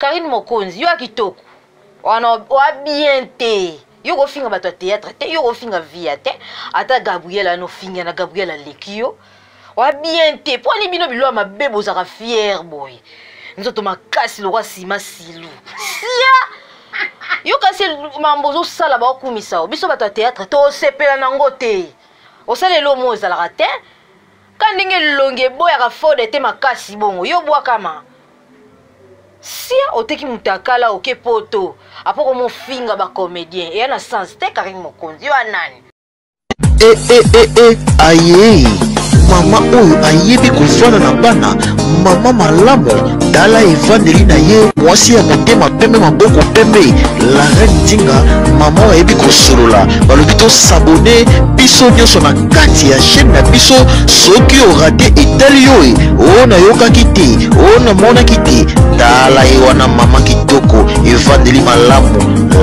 Karine Mokonzi yo ya kitoko wana oa bien te yo kofinga bato ya théâtre te yo kofinga via te ata Gabriel ano finga na Gabriel aleki yo oa bien te mpo ani bino biloko ya mabe bozalaka fiere boye nzoto makasi lokwa nsima silu sia yo kasi mambo ozosala baokumisa yo biso bato ya théâtre tosepela nango te osala eloko moko ezalaka te ka ndenge elongi eboyaka fode te makasi bongo yo bwakama sia oteki mutakala oke poto apo komofinga bacomédien eya na sens te karine mokonzi yo anani e e e e aye mama oyo ayebi kofanda na bana mama malamu tala evandeli na ye mwasi ya motema pembe maboko pembe la reine nzinga mama oyo ayebi kosolola balobi tosabone biso nyonso na kati ya chaîne na biso soki orate etali yo e oyo nayokaki te oyo namonaki te tala ye wana mama kitoko evandeli malamu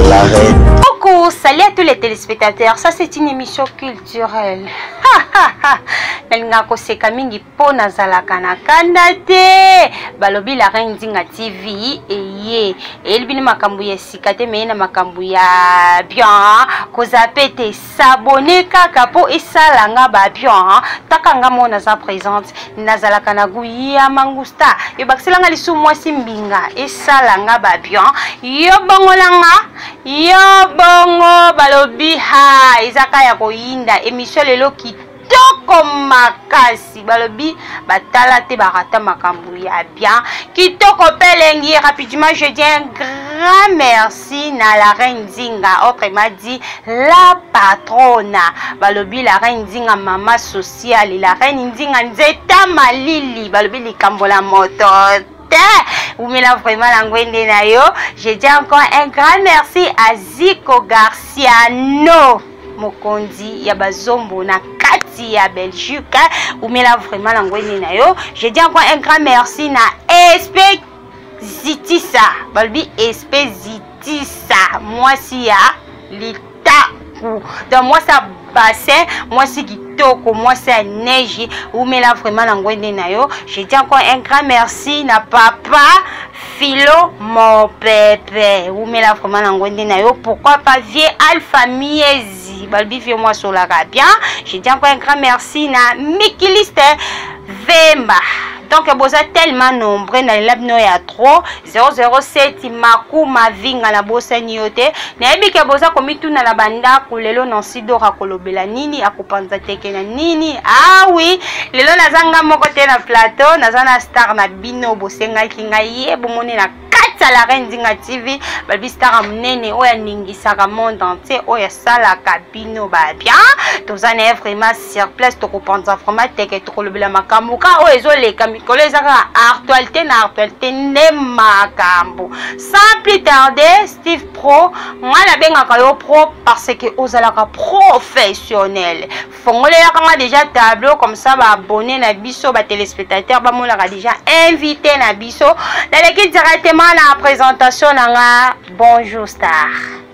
la reine. Coucou, salut à tous les téléspectateurs. Ça c'est une émission culturelle. Nalingaka koseka mingi mpo nazalaka na kanda te. Balobi la reine Nzinga TV eye eyeli bino makambo ya sika te meye na makambo ya bien kozape te s'abonner kaka mpo esala nga ba bien taka nga mo naza présente nazalaka na gout ya mangusta yo bakisela nga lisusu mwasi mbinga esala nga ba bien yo bongo na nga yo bongo balobi ha eza ka ya koyinda émission lelo kitoko makasi balobi batala te barata makambo ya bien kitoko mpe elengi. Rapidement, je dis un grand merci na la reine Nzinga, autrement dit la patrona. Balobi la reine Nzinga, mama sociale, la reine Nzinga nzeta malili, balobi likambo la moto te umela vraiment na ngwende na yo. Je dis encore un grand merci à Zico Garciano, mokonzi ya bazombo na kati ya Belgique, umela vraiment na ngwende na yo. Je dis encore un grand merci na SP Zitisa, balobi SP Zitisa, mwasi ya litaku, donc mwasi ya bassin, mwasi kitoko, mwasi ya neige, umela vraiment na ngwende na yo. Je dis encore un grand merci na papa Philo mon pepe, umela vraiment na ngwende na yo. Pourquoi pas vieux Alpha Miezi, balobi vieux mwasi olaka bien. Je dis encore un grand merci na mikiliste Vemba. Donc boza tellement nombreux na lela bino ya trop 007 maku mavinga na bosani yo te. Nayebi ke boza komituna na bandako lelo Nancy Dora kolobela nini, akopanza teke na nini. Ah oui, lelo naza nga moko te na plateau, naza na star na bino bosengaki ngai ye bomoni na kati ya la reine Nzinga TV, balobi star ya monene oyo aningisaka monde entier, oyo asalaka bino ba bien. Toza na ye vraiment sur place, tokopanza vraiment teke, tokolobela makambo ka oyo ezoleka mikolo, eza kaka actualité na actualité nde makambo. Sans plus tarder, Steve Pro, ngai nabengaka yo pro parce que ozalaka professionnel. Fongolelaka nga déjà tableau comme ça ba abonné na biso, ba téléspectateurs bamonaka déjà invité na biso. Naleki directement na présentation na nga. Bonjour star.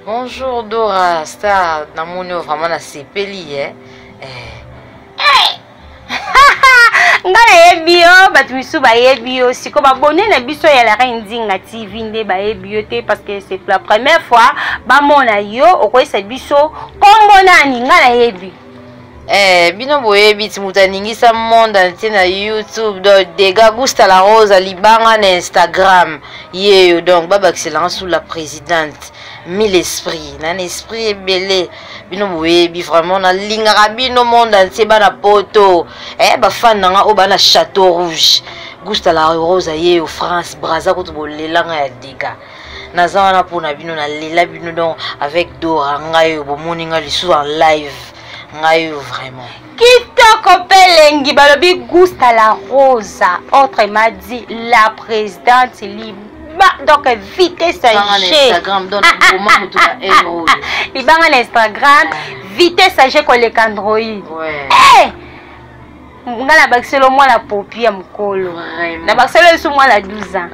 Bonjour Dora star, namoni oyo vraiment nasepeli eh. Eh. Nga nayebi yo, bato misusu bayebi yo. Siko babone na biso ya la reine Nzinga TV nde bayebi yo te parce que c'est la première fois bamona yo. Okoyesa biso kombo nani? Nga nayebi. Eh, bino boyebi ti moto aningisa monde entier na YouTube, donc Dega Gusta la Rose libanga na Instagram yeyo, donc babakiselanga sous la présidente mille esprit na esprit ebele. Bino boyebi vraiment nalingaka bino monde entier, bana poto eh, bafan na nga oyo bana Château Rouge. Gusta la Rose yeyo, France Braza kutu bolelanga ya Dega, naza wana mpona bino, nalela bino. Donc avec Dora ngai oyo bomoni nga lisusu en live, ngai oyo vraiment kitoko mpe elengi. Balobi Gusta la Rosa, autrement dit la présidente liba, donc vitesse Libanga na G. Instagram, donc boma motu na air oyo. Libanga na Instagram, vitesse G koleka Android. Ouais. Eh! Nga na bakiselo mwana popi ya mokolo. Vraiment. Na bakiselo lisu mwana 12 ans.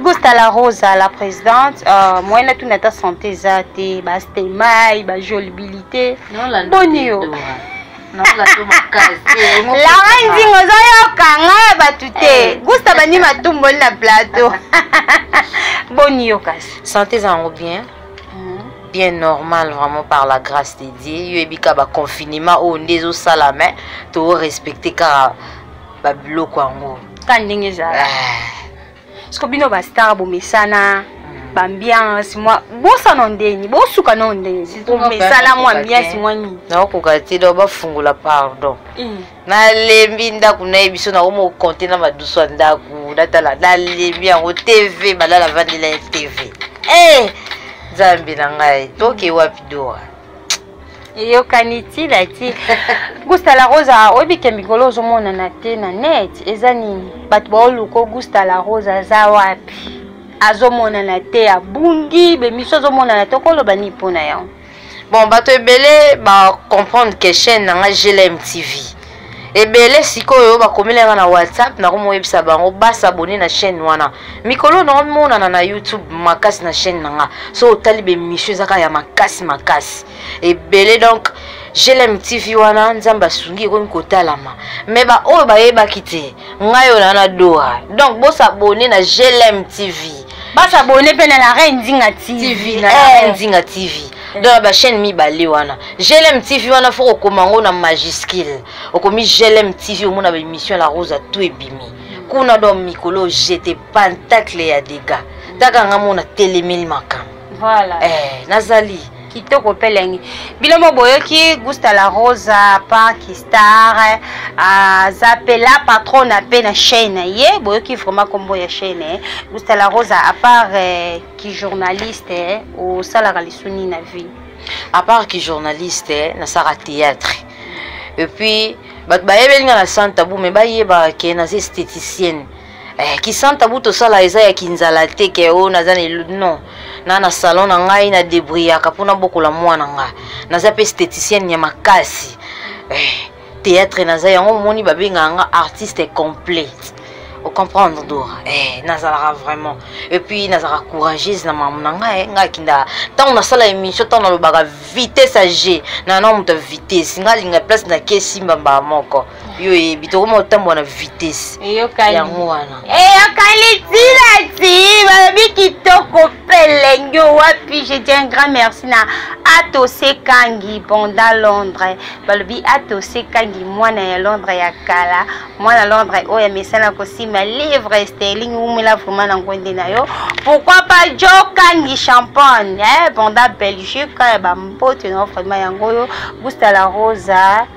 Gusta la Rosa la présidente, moyen na tuna ta santé eza te, ba stemai, ba jolibilité. Nolanda Boni te, yo. Dora. Nolanda makasi. Eh, Lara Nzinga ozoyoka ngai ya bato te. Eh. Gusta bandi matumboli na plateau. Boni yo kasi? Santé eza yango bien, bien normal, vraiment, par la grâce de Dieu. Yo yebi kaka baconfinement oyo nde ezosala, mais torespecte kaka babiloko yango. Ka ndenge ezala. Siko bino bastar bomesana baambiance mwa bosana ndeni, bosuka no ndeni, bomesana mwa ambiance mwa nini? Nakokoka te, donc bafungola, pardon. Nalembi ndako, nayebi so nakoma okonte na madusu ya ndako, natala, nalembi yango. TV balala, vandela ya TV. Eh, Nzambe na ngai, toke wapi, Dora? Eyokani tila ti. Gusta La Rosa, oyebi ke mikolo ozomonana te na net, eza nini? Bato baoluka Gusta La Rosa aza wapi, azomonana te, abungi bemiso, azomonana te. Okoloba nini mpona yango? Bon, bato ebele bacomprendre ke chaîne na nga GLM TV. Ebele sikoyo bakomeli nga na WhatsApp, nakomoyebisa bango basabone na chaîne wana. Mikolo naomonana na YouTube makasi na chaîne na nga. So otali bemission, eza kaka ya makasi makasi ebele. Donc GLM TV wana, Nzambe asungi, ekomi kotalama. Me baoyo bayebaki te, ngai oyo naa na Dora. Donc bosabone na GLM TV. Basabone mpe na La Reine Nzinga TV. TV na La Reine Nzinga TV. Donc na bachaîne mibale wana, GLM TV wana, fo kokoma yango na majuscule. Okomi GLM TV, omona baémission La Rose tout ebimi kuna. Donc mikolo jete pentacle ya dega taka nga mona telemeli makambo. Voilà. Eh, nazali. Kitoko mpe elengi. Bino mo boyoki Gusta La Rosa Park Star, aza mpe la patronne mpe na chaîne na ye. Boyoki vraiment nkombo ya chaîne. Gusta La Rosa, à part ki journaliste, osalaka lisu nini na vie? À part ki journaliste, nasalaka théâtre. Et puis bato bayebeli nga na Sans Tabou, mais bayebaka ke naza esthéticienne. Ki Sans Tabou tosala eza ya kinzala te, ke oyo naza na non, na salon na ngai, na débrouillaka mpona bokola mwana nga. Naza mpe esthéticienne ya makasi. Théâtre naza yango, omoni babengaka nga artiste complet, ocomprendre, Dora? Nazalaka vraiment, et puis nazalaka courageuse na makambo na ngai. Ngai akinda ntango nasala émission, ntango nalobaka vitesse ya g na moto ya vitesse, ngai alinga place na ke esimba mbala moko. Yo oyebi, tokoma kotambola na vitesse. Eyokani. Yango wana. Eyokani ntina ti balobi kitoko mpe elengi wapi. Je dis un grand merci na Atose Kangi bonda Londres. Balobi Atose Kangi, mwana ya Londres ya kala, mwana Londres oyo amesana kosimba livre sterling. Umela vraiment na ngwende na yo. Pourquoi pas Jo Kangi Champagne, eh, bonda Belgique ya bambote na vraiment. Yango oyo Gusta La Rosa.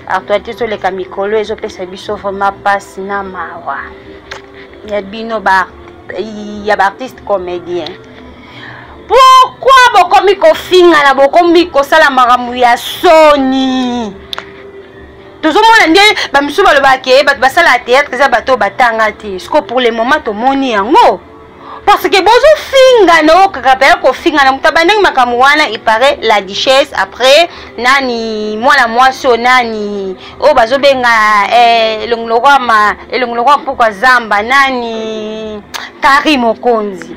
Actualité ezoleka mikolo, ezopesa biso vraiment mpasi na mawa ya bino ba ya baartiste comédien. Pourquoi bokomi kofingana, bokomi kosala makambo ya soni? Tozomona nde bamisusu balobaka ke bato basala théâtre eza bato oyo batanga te. Siko pour le moment tomoni yango parce que bozofingana oyo kaka paya kofingana. Moto abandaki makambo wana, il paraît la Duchesse, après nani, mwana mwasi oyo nani oyo bazobenga elongi lokwa ma elongi lokwa mpuka zamba, nani, Kari Mokonzi.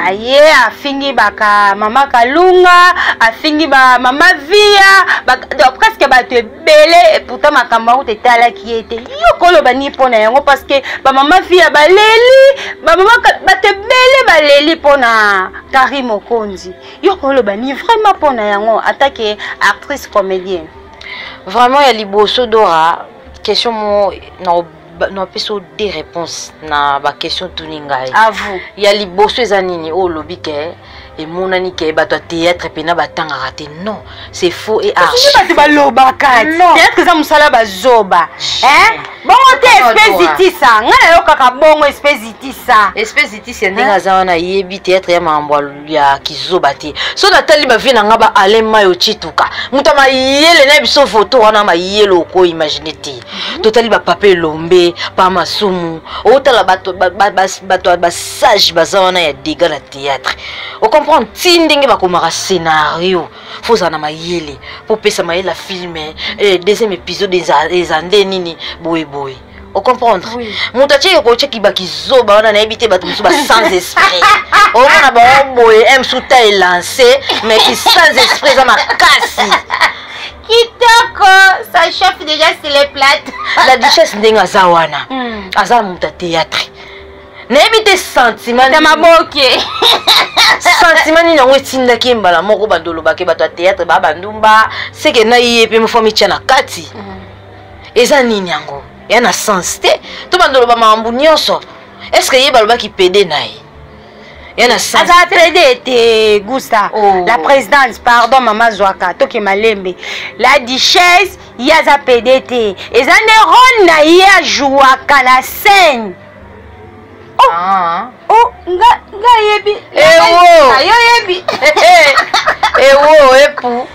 Aye afingi baka mama Kalunga, afingi ba mama Via donc presque bato ebele. Pourtant makambo yango tetalaki ye te. Yo koloba nini mpona yango? Parce que bamama Via baleli, bamama, bato ebele baleli mpona Kari Mokonzi. Yo koloba nini vraiment mpona yango atake actrice comédienne? Vraiment, ya liboso, Dora, question mo napesa o deux réponses na baquestion tuni ngai. À vous. Ya liboso eza nini? Oyo olobi ke emonani ke bato ya théâtre mpena batangaka te, non, c'est faux et archi. Bato balobaka théâtre eza mosala bazoba bongo te. Espèce itisa, ngai nayokaka bongo, espèce itisa. Espèce itisa ndenge aza wana, ayebi théâtre ya makambo ya kizoba te. So natali bavie na nga, ba Alain Mayo Chituka, moto ya mayele na biso, foto wana mayele okoimagine te. Totali bapapa Elombe pa Masumu, otala bato ya basage baza wana ya dega na théâtre. Ocomprendre ti ndenge bakomaka scénario, fo ozala na mayele mpo opesa mayele ya film. Deuxième épisode eza nde nini, boyeboye, ocomprendre? Moto atieki kotiaki bakizoba wana, nayebi te. Bato mosusu ba sans esprit, omona bango boye, mosusu ta elance, mais ki sans esprit eza makasi. Kitoko, ça chauffe déjà sur les plates. La Duchesse ndenge aza wana, aza moto ya théâtre. Nayebi te sentiment ya maboke. Sentiment nini yango etindaki ye mbala moko bando olobaki bato ya théâtre ba bandumba seke na ye mpe mofo mitya na kati. Eza nini yango ya na sens te to bando oloba makambo nyonso. Est ce que ye balobaki pede na ye ya na sens? Azala pede te, Gusta. Oh. La présidente, pardon, mama zwaka toke malembe. La duchesse ye aza pede te, eza nde rôle na ye ajouaka na scène. Oh. Ah. Oh, nga nga yebi. Ewo. Yo yebi. Ewo epu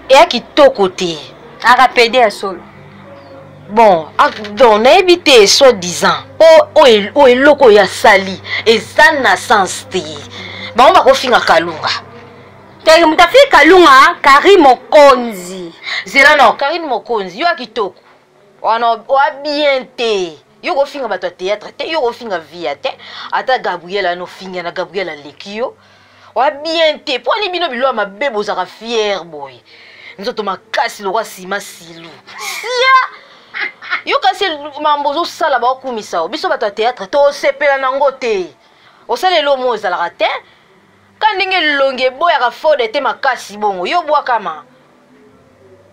eya kitoko te. Aka pede ya solo. Bon, donc nayebi te, soit disant po oyo eloko oyo asali eza na sens te. Bango bakofinga Kalunga. Te, moto afiki Kalunga, Karine Mokonzi. Zela no Karine Mokonzi, yo ya kitoko wana oa bien te. Yo kofinga bato ya théâtre te, yo kofinga via te, ata Gabriel ano ofinga na Gabriel aleki yo. Oa bien te mpo ani bino biloko ya mabe bozalaka fiere boye, nzoto makasi lokwa nsima silu sia. Yo kasi mambo ozosala baokumisa yo, biso bato ya théâtre tosepela nango te. Osala eloko moko ezalaka te ka ndenge elongi eboyaka fode te makasi bongo yo bwakama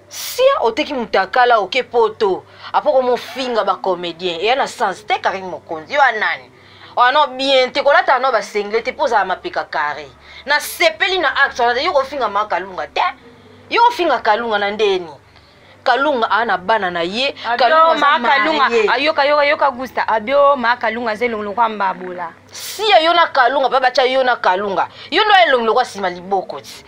sia oteki mutakala oke poto apoko mofinga bacomédien eya na sens te. Karine Mokonzi, yo anani wana bien te, kolata no basengle te mpo ozala mapeka carré. Nasepeli na acte wana te. Yo kofinga ma Kalunga te, yo kofinga Kalunga na ndeni? Kalunga aa na bana na ye. Kalunga ma Kalunga ayoka yoka yoka Gusta abio ma Kalunga aza elongo lokwa mbabula. Sia yo na Kalunga mpe batya yo na Kalunga, yo ndo elongi lokwa nsima liboko ti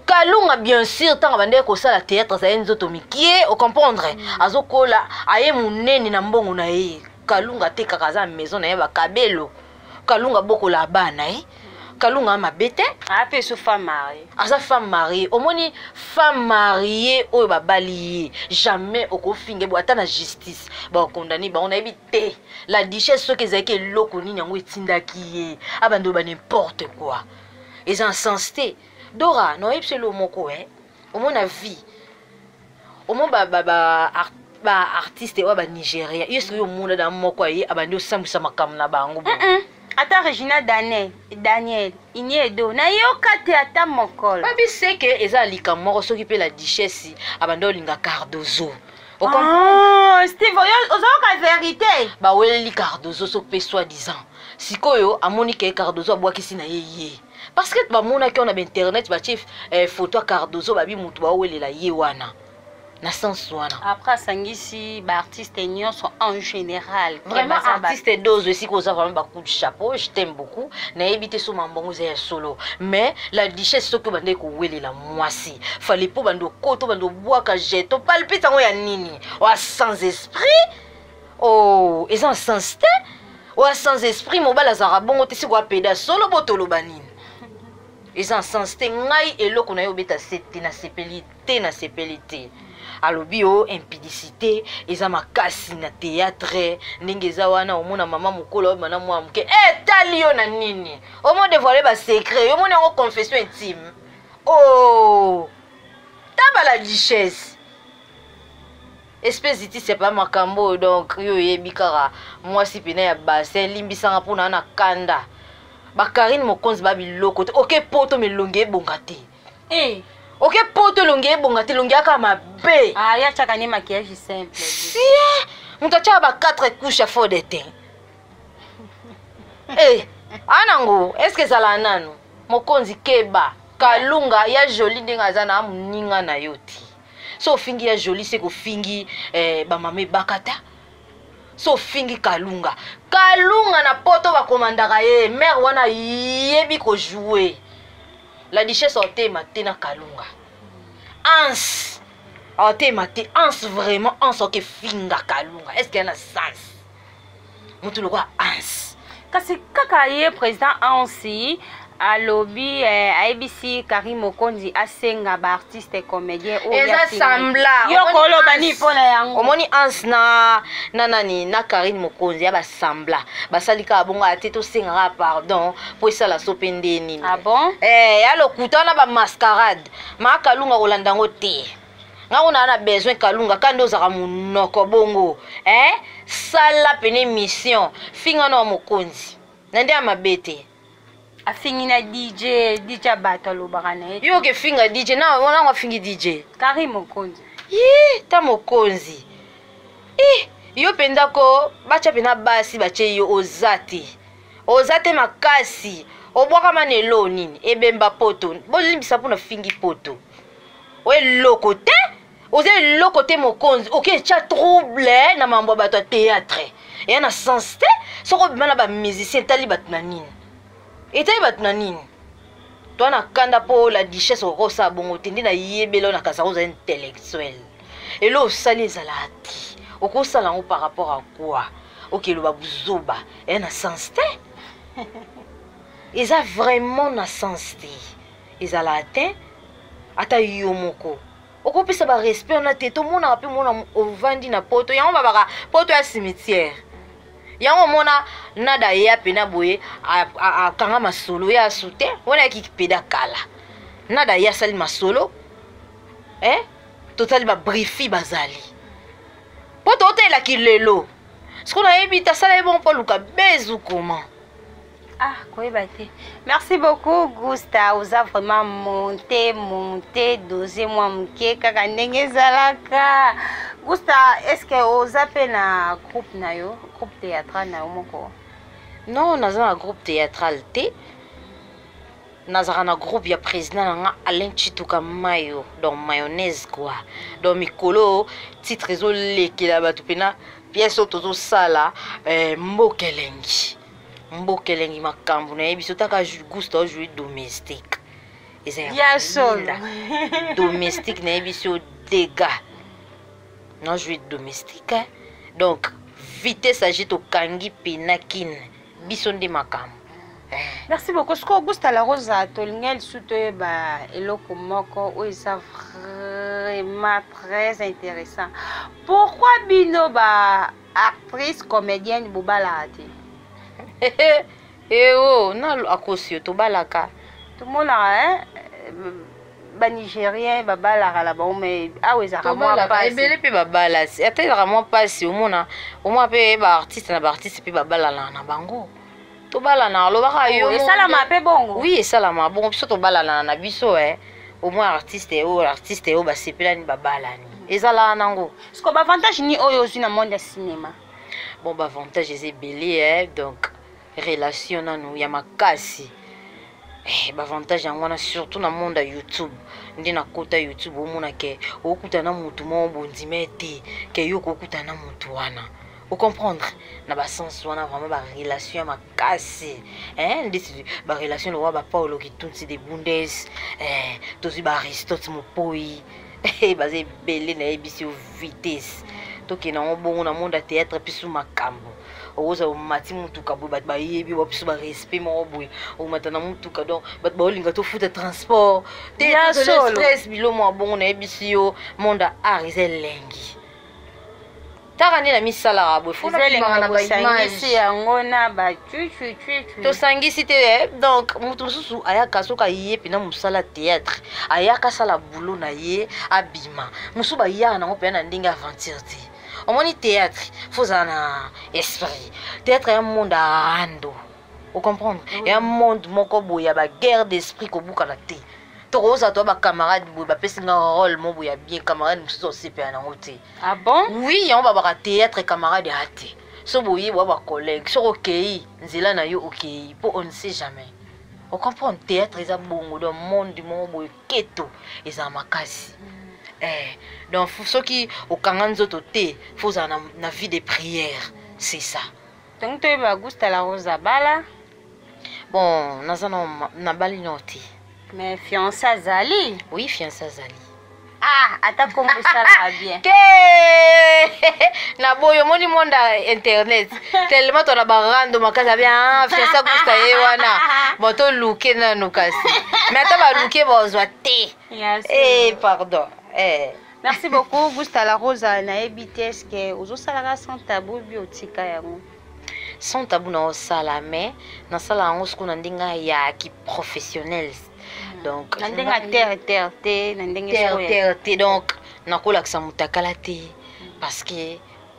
Kalunga. Bien sûr, ntango abandaki kosala théâtre azali nzoto mikie, ocomprendre. Azokola aye monene na mbongo na ye. Kalunga atekaka, aza na maison na ye bakabelo. Kalunga bokola bana ye. Kalunga mabe te. Ape so femme mariée. Aza femme mariée. Omoni femme mariée oyo babali ye, jamais okofinga bo ata na justice bakondani bango. Nayebi te la duchesse soki ezalaki eloko nini yango etindaki ye abandi ba n'importe quoi, eza na sens te. Dora, naoyebi biso eloko moko e omona vie omoni baartiste oyo banigérien, yo soki omona na moko aye abandi osambwisa makambo na bango boye. Ata Regina Daniel, Daniel Iniedo nayoka te ata mokolo. Babi seke eza likambo moko soki mpe la duchesse abandi olinga Cardozo. Ah, Steve oyo ozoyoka vérité. Baweleli Cardozo soki mpe soi disant sikoyo amoni ke Cardozo abwakisi na ye ye parce que bamonaki wana bainternet batie photo ya Cardozo, babi mutu baowelela ye wana na sens wana. Après asangisi baartiste nyonso en général. Vraiment, artiste dose esika oza, vraiment bacoup de chapeau, je t'aime beaucoup. Nayebi te so mambongo eza ya solo, mais la duchesse soki obandaki kowelela mwasi fale mpo bando okota bando obwaka jeton palpite yango ya nini? Oa sans esprit. Oh, eza na sens te. Oya sans esprit, mobali azalaka bongo te. Sikoyo apeda solo bo toloba nini? Eza na sens te. Ngai eloko na ye obeta se te, nasepeli te, nasepeli te. Alobi o impudicité eza makasi na théâtre ndenge eza wana. Omona mama mokolo oyeba na mwana moke etali yo na nini? Omo dévoile basecret, yo omoni yango confession intime. Oh, taba la duchesse, espèce ditisi pa makambo oyo. Donc yo oyebi kaka mwasi pene ya bassin, limbisanga mpona na kanda. Bakarine Mokonzi ba biloko te. Oke poto melongi ebonga te. Eh. Oke poto elongi ebonga te, elongi yaka mabe. Ah, ye atiaka ne maquillage simple. Sie moto atiaka ba 4 couche ya fond de teint. Eh, anango est ce que ezalaka nanu? Mokonzi keba, Kalunga ya joli ndenge aza na moninga na yo te. So ofingi ya joli se kofingi bamama ebakata. So ofingi Kalunga, Kalunga na poto bakomandaka ye mare wana ayebi kojoue. La duchesse otema te na Kalunga ans otema te ans vraiment ans okefinga Kalunga, est ce que ya na sens motu lokola ans? Kasi kaka ye président Ansi alobi ayebisi Karine Mokonzi asenga baartiste comédien oyo eza afingaki. Sambla Yo koloba nini mpona yango? Omoni Ans na nani na Karine Mokonzi ya basambla basali kaka bongo ate tosengaka pardon mpo esala so mpe nde nini. Ah bon. Eh, ya lokuta wana bamascarade. Makalunga kolanda yango te. Nga kuna na besoin Kalunga kanda ozaka munoko bongo eh sala pene mission finga no mokonzi na nde ya mabe te. Afingi na DJ, DJ ya bato alobaka na ye. Yo ke finga DJ na wana ngo afingi DJ. Karim Mokonzi. Ye ta mokonzi. Eh yo mpenza ko batya mpenza basi batye yo oza te. Oza te makasi. Obwakama na elo nini? Ebemba poto. Bolimbisa mpo na fingi poto. Oyo eloko te. Oza eloko te mokonzi. Oke tya trouble na mambo ya bato ya théâtre. Eya na sens te. Soki obima na ba musicien etali bato na nini? Etali bato na nini? Toa na kanda mpo la duchesse okoki kosala bongo te. Nde nayebela oyo na kasaka oza intellectuel. Elo osali ezalaka te. Okosala yango par rapport à quoi? Okeloba buzoba. Eya na sens te. Eza vraiment na sens te. Ezalaka te. Ata yo moko. Okopesa ba respect wana te. Tomonaka mpe mona ovandi na poto. Yango babaka poto ya cimetière. Yango omona nada ya pena boye akanga masolo ya asu te. Wana yaki peda kala. Nada ya asali masolo. Eh? Totali ba briefi bazali. Po totelaki lelo. Siko nayebi te asala ye bongo mpo aluka bezu comment? Ah, koyeba te. Merci beaucoup Gusta, oza vraiment monté, monté, dosé mwa moke kaka ndenge ezalaka. Gusta, est-ce que oza pe na groupe na yo, groupe théâtral na yo moko? Non, naza na groupe théâtral te. Nazaka na groupe ya président na nga Alain Chituka Mayo, donc mayonnaise quoi. Donc mikolo titre ezolekela bato pena pièce oyo tozosala mboka elengi. Mboka elengi makambo na ye biso taka Gusta ojoue domestique. Eza ya solo. Domestique na ye biso dégâts. Na joue domestique hein? Donc vitesse agite okangi pena kin biso nde makambo. Merci beaucoup. Siko Augusta La Rosa, tolinga lisusu toyeba eloko moko oyo eza vraiment très intéressant. Pourquoi bino ba actrice comédienne bobalaka te? Eh oh, na akosi yo tobalaka. Tomonaka hein, ba Nigérien babalaka na bango, mais awa ezalaka mwa pasi. Ebele mpe babala, ata ezalaka mwa pasi, omona, omona mpe ba artiste na ba artiste mpe babalana na bango. Tobalana, alobaka yo moko Esalama mpe bongo? Oui, esalama bongo, biso tobalana na biso, eh. Au moins artiste oyo, artiste oyo basepelani babalani. Ezalaka nango. Siko ba avantage ni oyo ozwi na monde ya cinéma? Bon, ba avantage eza ebele, eh. Donc relation nanu ya makasi. Ba avantage yango wana surtout na monde ya YouTube. Nde na kota YouTube omona ke okuta na mutu moko bondime te ke yo kokuta na mutu wana. Vous comprendre? Na ba sens wana vraiment ba relation ya makasi. Hein, ndeti ba relation lokola ba Paulo Kitunsi de Bundes, hein, tozwi ba Aristote Mopoi. Baza ebele na yebisi yo vitesse. Tokende yango bongo na monde ya théâtre biso makambo. Okoza omati mutuka boye bato bayebi wa biso ba respect moko boye. Omata na mutuka donc bato baolinga tofuta transport. Te, Ya tozali solo. stress bilo mwa bongo na yebisi yo monde ya art eza elengi. Taka nde na misalaka boye, faut napimaka na ba image. Yango na ba chuchuchuchu. Tosangisi te, eh? Donc moto mosusu ayaka soki aye mpena mosala théâtre, ayaka asala boulot na ye abima. Mosusu bayaka nango mpena na ndenge aventure te. Omoni théâtre, faut ozala na esprit. Théâtre ya monde arando. Vous comprendre? Oui. Ya monde moko boye ya ba guerre d'esprit kobukana te. Tokoza to ba camarade boye bapesi nga rôle mo boye ya bien, camarade mosusu osepela nango te. Ah bon? Oui, yango babaka théâtre camarade ya te. So boye boya ba collègue, soko okei nzela na yo okei po on ne sait jamais. On comprend théâtre eza bongo donc monde moko boye keto eza makasi. Donc soki okanga nzoto te, faut ozala na vie de prière, c'est ça. Donc toyeba Gusta La Rosa bala. Bon, naza na nabali no te. Mais fiancé azali? Oui, fiancé azali. Ah, ata kombo esalaka bien. Ke! Na boyo omoni monde ya internet. Tellement tona ba rando makasi bien, ah, fiancé Gusta ye wana. Bon, to luke nanu kasi. Mais ata ba luke bozwa te. Yes. Eh, pardon. Eh. Merci beaucoup Gusta La Rosa, nayebi te est-ce que ozosalaka sans tabou bi otika yango? Sans tabou na osala, mais nasala yango siko na ndenge ya ki professionnel. Donc na ndenge ya terre terre te, na ndenge terre sikoyo ya terre te, donc Nakolakisa mutakala te parce que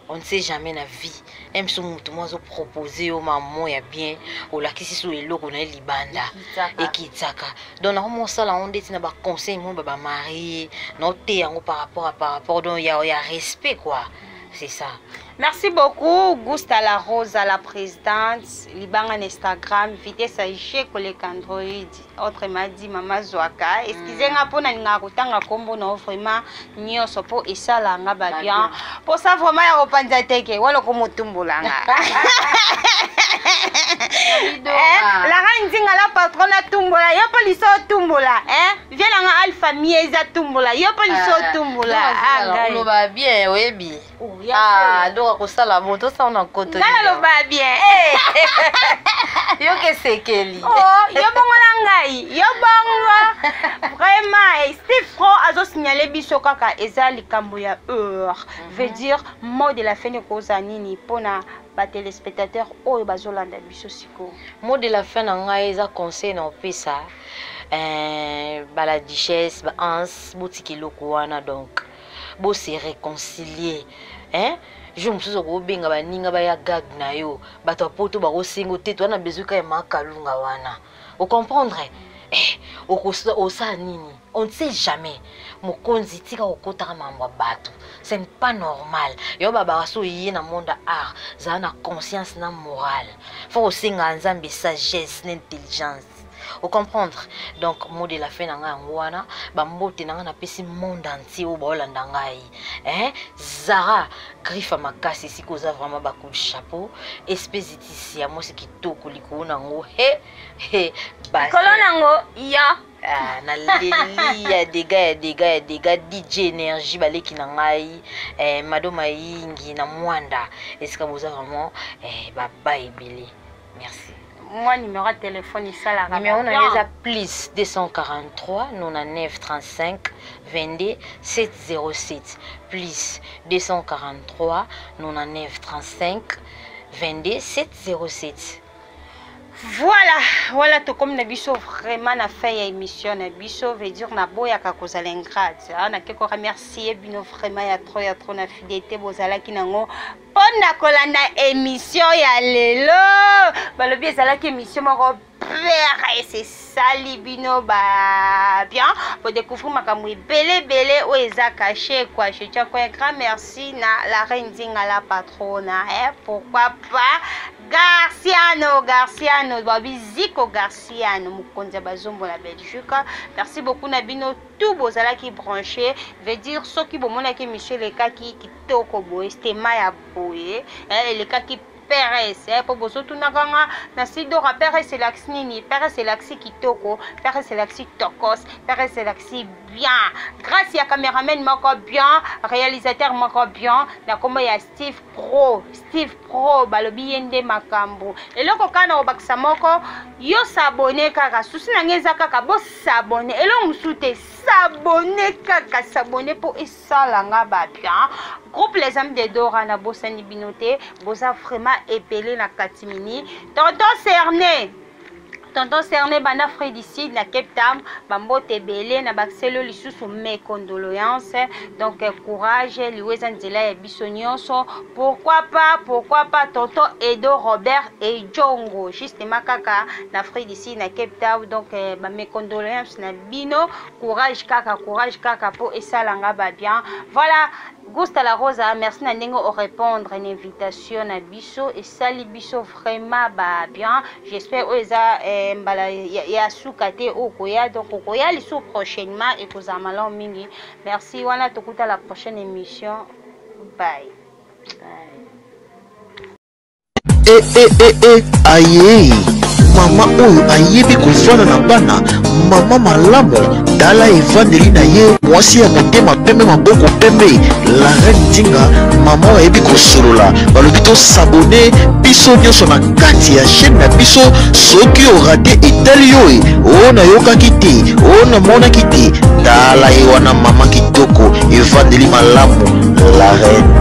on ne sait jamais na vie. Même so motu mo azopropose yo mamo ya bien, olakisi so eloko na ye libanda, ekitaka. Donc nakoma osala yango ndeti na baconseil mo ba bamarie, naoteya yango par rapport donc ya respect quoi, c'est ça. Merci beaucoup, Gusta La Rosa, la présidente. Libanga na Instagram, vitesse à G koleka Android. Autrement dit, Mama Zwaka. Excusez nga pona ninga kotanga kombo na vraiment nyonso po esala nga ba bien. Po ça vraiment ya kopanza teke wala ko motumbulanga. Eh, la reine Nzinga la patronne atumbola, yo po liso otumbola, eh? Vie nanga Alpha Mieza tumbola, yo po liso otumbola. Ah, ngai. Oloba bien, oyebi. Oh, ya. Ah, donc akosala bon, tosala na nkoto. Nga naloba bien. Yoka esekeli. Oh, yo bongo na ngai, yo bongo vraiment. Eh, Steve Pro azosignale biso kaka eza likambo ya heure. Veut dire mot de la fin ekozala nini mpona batéléspectateur oyo bazolanda biso sikoyo? Mot de la fin na ngai eza conseil na opesa bala duchesse, baanse, botika eloko wana. Donc bose réconcilier, hein? Jour mosusu okobenga baninga baya gag na yo, bato ya poto bakosenga te, to wana besoin kaka ya makalunga wana, ocomprendre? Eh, osala nini? On ne sait jamais. Mokonzi, tika kokotaka mambo ya bato, ce n'est pas normal. Yo babaka so oye na monde ya art, zala na conscience na morale. Fo kosenga Nzambe sagesse na intelligence, ocomprendre? Donc mot de la fin na ngai yango wana. Bambote na ngai napesi monde entier oyo baolanda ngai, eh? Zara Griffe makasi esika oza, vraiment bacoup de chapeau. Espèce itisi ya mwasi kitoko, likolo nango he he. Likolo nango ya. Ah, naleli ya dega, ya dega, ya dega. DJ Énergie, baleki na ngai, mado mayingi na Mwanda esika boza, vraiment baba ebele, merci. Mwa numéro ya telefone esalaka. Numéro na ngai eza plus 243 99 35 22 707, plus 243 99 35 22 707. Voilà, tokomi na biso vraiment na fin ya émission na biso. Veut dire naboyaka kozala ingrate. Nake koremercier bino vraiment ya trop, ya trop na fidélité bozalaki nango mpona kolanda émission ya lelo. Balobi ezalaki émission moko pere, esesali bino ba bien bodécouvrir makambo ebele ebele oyo eza caché quoi. Je tiens quoi un grand merci na la reine Nzinga la patrona, eh? Pourquoi pas Garciano, Garciano babi, Ziko Garciano, mokonzi ya bazombo na Belgique. Merci beaucoup na bino tout bozalaki branché. Veut dire soki bomonaki émission elekaki kitoko boye, stema ya boye, elekaki peres, mpo bozotunaka nga na Sidora, peres elakisi nini? Peres elakisi kitoko, peres elakisi tokos, peres elakisi bien, grâce ya cameraman moko bien, réalisateur moko bien na kombo ya Steve Pro. Steve Pro, balobi ye nde makambo. Eloko kaka na kobakisa moko, yo s'abonner kaka. Susi na ngai eza kaka bos'abonner, eloko mosusu te, s'abonner kaka, s'abonner mpo esalanga babien. Groupe Les Amis de Dora, nabosani bino te, boza vraiment ebele na katimini. Tonton Cerne, tonton Cerne, banda Fredicide na Cape Town, bambote ebele na bakiseli oyo lisusu mes condoléances. Donc courage, liwa eza nzela ya biso nyonso. Pourquoi pas, pourquoi pas tonton Edo Robert Ejongo, justement kaka na Fredicide na Cape Town. Donc bames condoléances na bino, courage kaka, courage kaka mpo esalanga babien. Voilà, Gusta La Rosa, merci na ndenge orépondre na invitation na biso, esali biso vraiment ba bien. J'espère oyo eza mbala ya suka te oyo koya, donc okoya lisusu prochainement, ekozala malamu mingi. Merci wana, tokuta la prochaine émission. Bye. Bye. E e e e, aye mama oyo ayebi kovanda na bana, mama malamu, tala evandeli na ye, mwasi ya motema pembe, maboko pembe, la reine Nzinga, mama oyo ayebi kosolola. Balobi tos'abonner biso nyonso na kati ya chaîne na biso. Soki orater, etali yo e oyo nayokaki te, oyo namonaki te. Tala ye wana, mama kitoko, evandeli malamu, la reine.